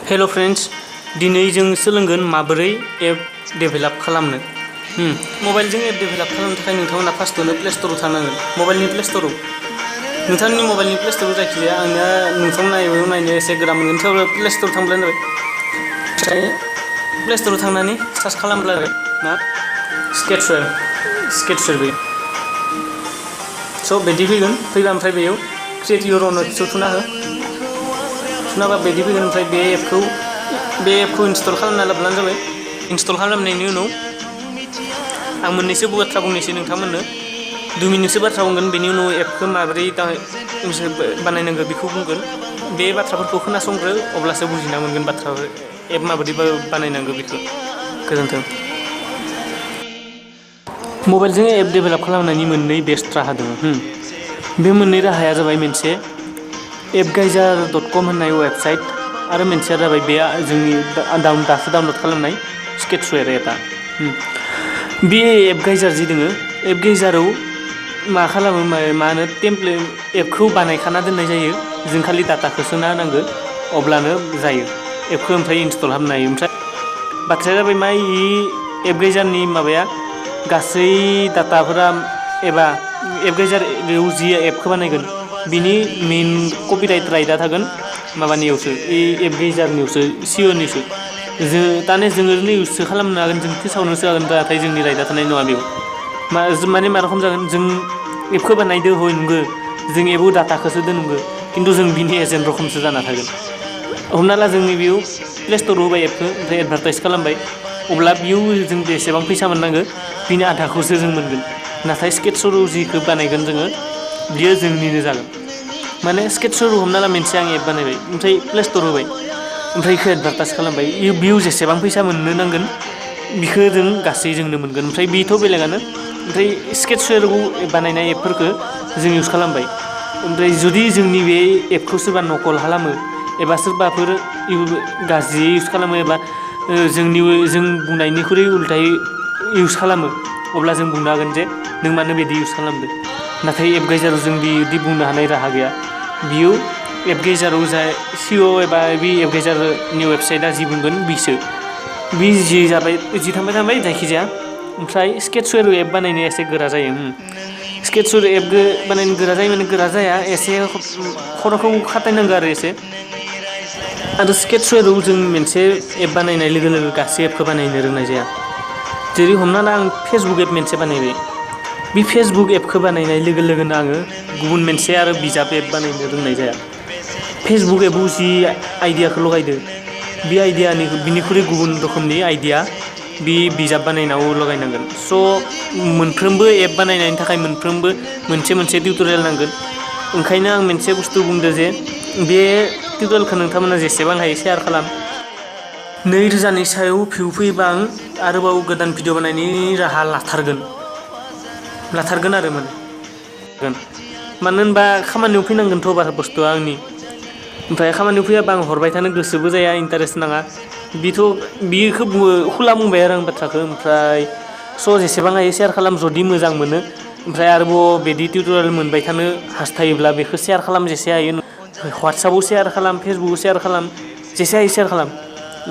Hello friends, दिनै जों सोलोंगोन माबोरै एप डेभेलप खालामनो। मबाइलजों एप डेभेलप खालामनो थाखाय नोंथांमोना फार्स्टआवनो प्ले स्ट'राव थांनांगोन। मबाइलनि प्ले स्ट'राव नोंथांनि मबाइलनि प्ले स्ट'राव जायखिजाया आंना नोंथांमोना एबो नायनो एसे गोरा मोनगोन, थेवब्लाबो प्ले स्ट'राव थांब्लानो जाबाय। ओमफ्राय प्ले स्ट'राव थांनानै सार्च खालामब्लानो ना स्केटसुवेर बे स' बिदि फैगोन। फैबा ओमफ्राय बेयाव क्रिएट इउर अन वेबसाइटआव थुना हो। थुनाबा बिदि फैगोन। ओमफ्राय बे एपखौ इनस्टल खालामना लाब्लानो जाबाय। इनस्टल खालामनायनि उनाव आं मोननैसो बाथ्रा बुंनोसै नोंथांमोननो। 2 मिनिटसो बाथ्रा बुंगोन, बेनि उनाव एपखौ माबोरै बानायनांगौ बेखौ बुंगोन। बे बाथ्राफोरखौ खोनासंग्रो, अब्लासो बुजिना मोनगोन बाथ्राफोर एप माबायदि बानायनांगौ बेखौ। गोजोन्थों। मबाइलजों एप डेभेलप खालामनायनि मोननै बेस्ट राहा दङ। बे मोननै राहाया जाबाय मोनसे appgeyser.com होननाय वेबसाइट आरो मोनसेया जाबाय बे जोंनि दासो डाउनलड खालामनाय स्केटसुवेर एपआ। बे एपगाइजार जि दोङो, एपगाइजाराव मा खालामो मा होनो टेमप्लेट एपखौ बानायखाना दोननाय जायो। जों खालि डाटाखौ सोना होनांगौ, अब्लानो जायो। एपखौ ओमफ्राय इनस्टल खालामनो हायो। ओमफ्राय बाथ्राया जाबाय मा, एपगाइजारनि माबाया गासै डाटाफोरा एबा एपगाइजाराव जि एपखौ बानायगोन बिनि मेइन कपिराइट राइटआ थागोन माबानियावसो, एपगाइजारनियावसो, सिअ'निसो। दाने जोङो ओरैनो इउससो खालामनो हागोन, जों फोसावनोसो हागोन, नाथाय जोंनि राइटआ थानाय नङा बेयाव। माने मा रखम जागोन, जों एपखौ बानायदो हय नंगौ, जों एपआव डाटाखौसो दोननांगौ, खिन्थु जों बिनि एजेन्ट रखमसो जाना थागोन। हमना ला जोंनि बेयाव प्ले स्ट'राव होबाय एपखौ, ओमफ्राय एडभार्टाइज खालामबाय, अब्ला बेयाव जों बेसेबां फैसा मोननांगौ बिनि आधाखौसो जों मोनगोन। नाथाय स्केटसुवेराव जिखौ बानायगोन जोङो, बियो जोंनिनो जागोन। माने स्केटसुवेराव हमना ला मोनसे आं एप बानायबाय, ओमफ्राय प्ले स्ट'र होबाय, ओमफ्राय बेखौ एडभार्टाइज खालामबाय। बेयाव जेसेबां फैसा मोननो नांगोन बिखौ जों गासै जोंनो मोनगोन। ओमफ्राय बेथ' बेलेगानो। ओमफ्राय स्केटसुवेराव बानायनाय एपफोरखौ जों इउस खालामबाय। ओमफ्राय जुदि जोंनि बे एपखौ सोरबा नकल खालामो एबा सोरबाफोर गाज्रियै इउस खालामो एबा जों बुंनायनिख्रुइ उल्थायै इउस खालामो, अब्ला जों बुंनो हागोन जे नों मानो बिदि इउस खालामदों। नाथाय एपगाइजाराव जों बिदि बुंनो हानाय राहा गैया। बियो एपगाइजाराव जा सिअ' एबा बे एपगाइजारनि वेबसाइटआ जि बुंगोन बिसो बे जि जाबाय, जि थांबाय जायखिजाया। ओमफ्राय स्केटसुवेराव एप बानायनाया एसे गोरा जायो। स्केटसुवेर एप बानायनो गोरा जायो, माने गोरा जाया, एसे खर'खौ खाटायनांगौ आरो एसे। आरो स्केटसुवेराव जों मोनसे एप बानायनाय लोगो लोगो गासै एपखौ बानायनो रोंनाय जाया। जेरै हमना ला आं फेसबुक एप मोनसे बानायबाय। बे फेसबुक एपखौ बानायनाय लोगो लोगोनो आङो गुबुन मोनसे आरो बिजाब एप बानायनो रोंनाय जाया। फेसबुक एपआव जि आइडियाखौ लगायदो, बे बिनिख्रुइ गुबुन रोखोमनि आइडिया बे बिजाब बानायनायाव लगायनांगोन। स' मोनफ्रोमबो एप बानायनायनि थाखाय मोनफ्रोमबो मोनसे टिउटरियेल नांगोन। ओंखायनो आं मोनसे बुस्थु बुंदों जे बे टिउटरियेलखौ नोंथांमोना जेसेबां हायो शेयार खालाम। 2000नि सायाव भिउ फैयोबा आं आरोबाव गोदान भिडिअ बानायनायनि राहा लाथारगोन आरो मानो होनबा खामानियाव फैनांगोनथ' बारा बुस्थुआ आंनि। ओमफ्राय खामानियाव फैयाबा आं हरबाय थानो गोसोबो जाया, इन्टारेस्ट नाङा। बेखौ खुला बुंबाय आरो आं बाथ्राखौ। ओमफ्राय जेसेबां हायो शेयार खालाम जुदि मोजां मोनो। ओमफ्राय आरोबाव बिदि टिउटरियेल मोनबाय थानो हास्थायोब्ला बेखौ शेयार खालाम, जेसे हायो। वाट्सएपआव शेयार खालाम, फेसबुकआव शेयार खालाम, जेसे हायो शेयार खालाम।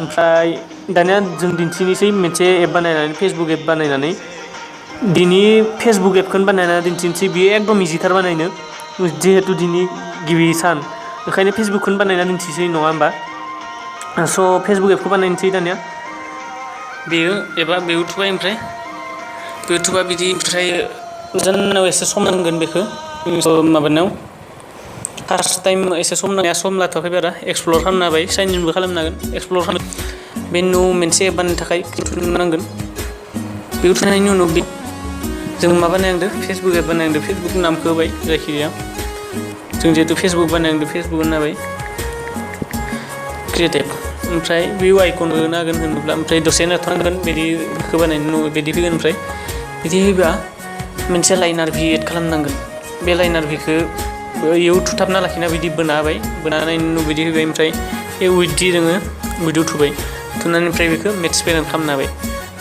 ओमफ्राय दानिया जों दिन्थिनोसै मोनसे एप बानायनानै, फेसबुक एप बानायनानै। दिनै फेसबुक एपखौनो बानायनानै दिन्थिनोसै। बियो एकदम इजिथार बानायनो, जिहेथु दिनै गिबि सान, ओंखायनो फेसबुकखौनो बानायनानै दिन्थिनोसै, नङा होमबा? स' फेसबुक एपखौ बानायनोसै दानिया। बेयो एबा बेयाव थुबाय, ओमफ्राय बेयाव थुबा बिदि, ओमफ्राय गोजानाव एसे सम नांगोन बेखौ माबानायाव। फार्स्ट टाइम एसे सम नाङा, सम लाथ'वाखै बारा। एक्सप्लर खालामनो हाबाय, साइन इनबो खालामनो हागोन। एक्सप्लर खालाम, बे मोनसे एप बानायनो थाखाय नांगोन। बेयाव थुनायनि उनाव जों माबा बानायनांदों, फेसबुक एप बानायनांदों। फेसबुक नामखौ होबाय जायखिजाया। जों जिहेतु फेसबुक बानायनांदों, फेसबुक होनना होबाय क्रिएट एप। ओमफ्राय बेयाव आइकन होनो हागोन होनोब्ला, ओमफ्राय दसे नेथ'नांगोन बिदिखौ बानायनायनि उनाव बिदि फैगोन। ओमफ्राय बिदि होयोबा मोनसे लाइनार भि एड खालामनांगोन। बे लाइनार भिखौ बेयाव थुथाबना लाखिना बिदि बोना होबाय, बोनायनि उनाव बिदि होबाय। ओमफ्राय बे उइथदि दोङो, उइथआव थुबाय, थुनानै ओमफ्राय बेखौ मेट्स पेरेन्ट खालामना होबाय।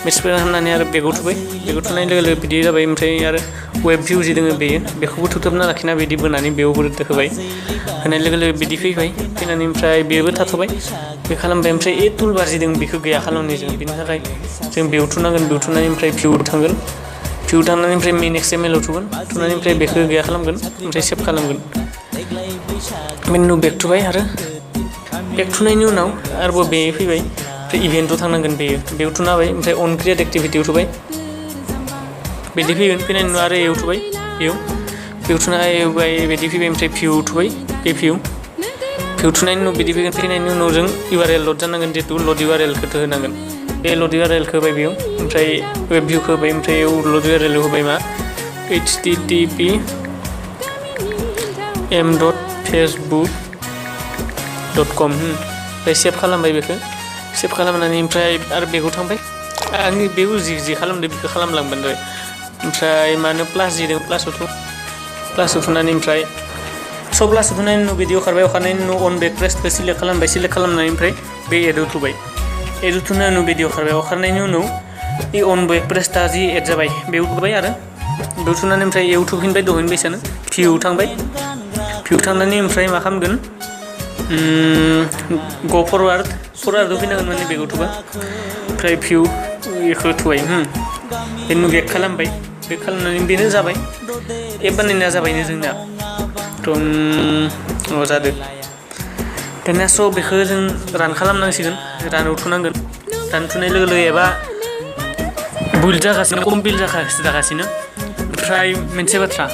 मेट्स पेरेन्ट खालामनानै आरो बेगाव थुबाय, बेगाव थुनाय लोगो लोगो बिदि जाबाय। ओमफ्राय आरो वेब भिउ जि दोङो बेयो बेखौबो थुथाबना लाखिना बिदि बोनानै बेयावबो होबाय होनाय लोगो लोगो बिदि फैबाय फैनानै ओमफ्राय बेबो थाथ'बाय बे खालामबाय ओमफ्राय टुलबार जि दं बेखौ गैया खालामनाय जों बेनि थाखाय जों बेयाव थुनांगोन बेयाव थुनानै ओमफ्राय भिउ थांगोन भिउ थांनानै ओमफ्राय मेन XML थुगोन थुनानै ओमफ्राय बेखौ गैया खालामगोन ओमफ्राय सेभ खालामगोन बेनि उनाव बेक थुबाय आरो बेक थुनायनि उनाव आरोबाव बे फैबाय ओमफ्राय इभेन्टआव थांनांगोन बेयाव थुना होबाय ओमफ्राय अन क्रिएट एक्टिभिटियाव थुबाय बिदि फैगोन फैनायनि उनाव आरो एव थुबाय बेयाव थुना होबाय बिदि फैबाय ओमफ्राय भिउ थुबाय बे भिउ थुनायनि उनाव बिदि फैगोन फैनायनि उनाव जों URL लड जानांगोन जिहेतु लड URL-खौ होनांगोन बे लड URL-खौ होबाय बेयाव ओमफ्राय वेब भिउखौ होबाय ओमफ्राय लड URL होबाय मा http://m.facebook.com ओमफ्राय सेभ खालामबाय बेखौ सेभ खालामनानै ओमफ्राय आरो बेगाव थांबाय आंनि बेयाव जि खालामदों बेखौ खालामलांबाय आरो ओमफ्राय मानो प्लास जिदों प्लासआव थुनानै ओमफ्राय सब प्लासआव थुनायनि उनाव बिदि अखारनायनि उनाव अन बेक प्रेसखौ सिलेक्ट खालामबाय सिलेक्ट खालामनानै ओमफ्राय बे एडआव थुबाय एडआव थुनायनि उनाव बिदि अखारनायनि उनाव इ अन बेक प्रेसटा जि एड जाबाय बेयाव थुबाय आरो बेयाव थुनानै ओमफ्राय एव थुफिनबाय दहैनो बैसानो भिउ थांबाय भिउ थांनानै ओमफ्राय मा खालामगोन ग फरवार्डआव फैनांगोन माने बेगाव थुबा ओमफ्राय भिउ बेखौ थुबाय बेनि बेक खालामबाय बेक खालामनानै बेनो जाबाय एप बानायनाया जाबायनो जोंना जादों दानिया स' बेखौ जों रान खालामनांसिगोन रानाव थुनांगोन रान थुनाय लोगो लोगो एबा बिल्ड जागासिनो कमप्लिट जागासिनो ओमफ्राय मोनसे बाथ्रा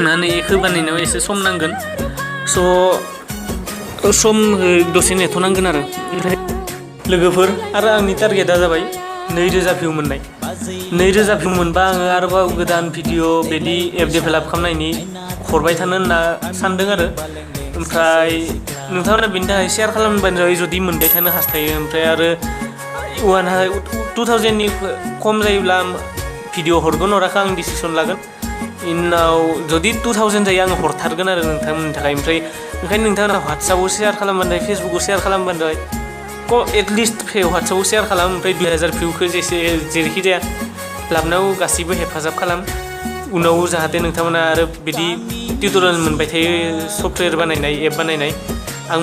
माने बेखौ बानायनायाव एसे सम नांगोन स' सम दसे नेथ'नांगोन आरो ओमफ्राय लोगोफोर आरो आंनि टारगेटआ जाबाय 2000 भिउ मोननाय 2000 भिउ मोनबा आङो आरोबाव गोदान भिडिअ बिदि एप डेभेलप खालामनायनि हरबाय थानो होनना सानदों आरो ओमफ्राय नोंथांमोना बेनि थाखाय शेयार खालामबानो जाबाय जुदि मोनबाय थानो हास्थायो ओमफ्राय आरो 2000नि खम जायोब्ला भिडिअ हरगोन हराखै आं डिसिसन लागोन इनाव जुदि 2000 जायो आङो हरथारगोन आरो नोंथांमोननि थाखाय ओमफ्राय ओंखायनो नोंथाङा WhatsApp-आव शेयार खालामबानो जाबाय फेसबुकआव शेयार खालामबानो जाबाय एटलिस्ट WhatsApp-आव शेयार खालाम ओमफ्राय 2000 भिउखौ जेरैखि जाया लाबोनायाव गासैबो हेफाजाब खालाम उनाव जाहाथे नोंथांमोना आरो बिदि टिउटरियेल मोनबाय थायो सफ्टवेयर बानायनाय एप बानायनाय आं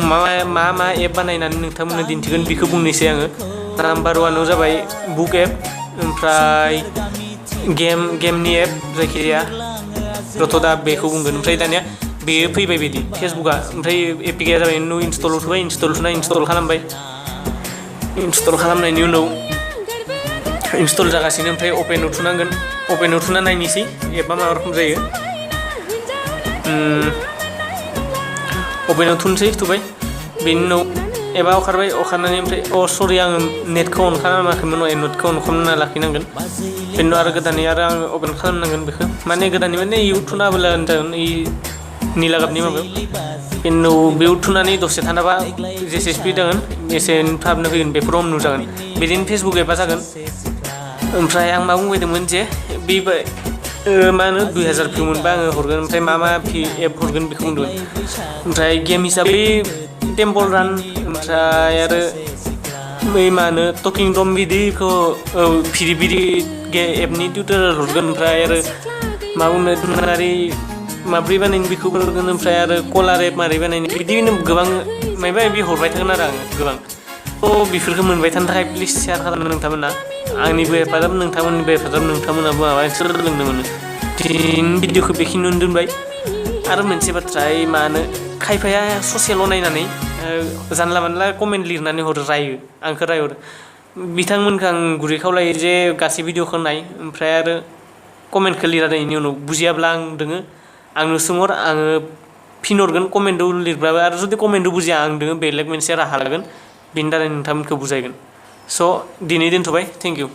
मा एप बानायनानै नोंथांमोननो दिन्थिगोन बेखौ बुंनोसै आङो नाम्बार 1आव जाबाय बुक एप ओमफ्राय गेमनि एप जायखिजाया रत'दा बेखौ बुंगोन ओमफ्राय दानिया बेयो फैबाय बिदि फेसबुकआ ओमफ्राय एपिकआ जाबाय नो इनस्टलाव थुबाय इनस्टल खालामबाय इनस्टल खालामनायनि उनाव इनस्टल जागासिनो ओमफ्राय अपेनाव थुनांगोन अपेनाव थुना नायनोसै एपआ मा रोखोम जायो अपेनाव थुनोसै थुबाय बेनि उनाव एबा अखारनानै ओमफ्राय सरि आङो नेटखौ अन खालामाखैमोन नेटखौ अन खालामना लाखिनांगोन बेनि उनाव आरो गोदानै आरो आङो अपेन खालामनांगोन बेखौ माने गोदानै माने इउ थुना होब्ला जागोन नीला गाबनि माबायाव बेनि उनाव बेयाव थुनानै दसे थानाबा जेसे स्पिड जागोन एसे थाबनो फैगोन बेफोराव नुजागोन बिदिनो फेसबुक एपआ जागोन ओमफ्राय आं मा बुंबायदोंमोन जे बे मा होनो 2000 भिउ मोनबा आङो हरगोन ओमफ्राय मा एप हरगोन बेखौ बुंदोंमोन ओमफ्राय गेम हिसाबै टेम्पल रान ओमफ्राय आरो बै मा होनो टकिं टम बिदिखौ बिदि एपनि टिउटरियेल हरगोन ओमफ्राय आरो मा बुंनो धुनारि माब्रै बानायनो बेखौ हरगोन ओमफ्राय आरो कलार एप मारै बानायनो बिदिनो गोबां माबा माबि हरबाय थागोन आरो आङो गोबां बेफोरखौ मोनबाय थानो थाखाय प्लिज शेयार खालामनो नोंथांमोना आंनिबो हेफाजाब नोंथांमोननिबो हेफाजाब नोंथांमोनाबो माबा सोलोंनो मोनो दिनैनि भिडिअखौ बेखिनियावनो दोनबाय आरो मोनसे बाथ्रा मा होनो खायफाया ससेल' नायनानै जानला मानला कमेन्ट लिरनानै रायो आंखौ रायहरो बिथांमोनखौ आं गुरै खावलायो जे गासै भिडिअखौ नाय ओमफ्राय आरो कमेन्टखौ लिरनायनि उनाव बुजियाब्ला आं दोङो आंनो सोंहर आङो फिन हरगोन कमेन्टआव लिरब्लाबो आरो जुदि कमेन्टआव बुजिया आं दोङो बेलेग मोनसे राहा लागोन बेनि दारै नोंथांमोनखौ बुजायगोन स' दिनै दोनथ'बाय थेंक इउ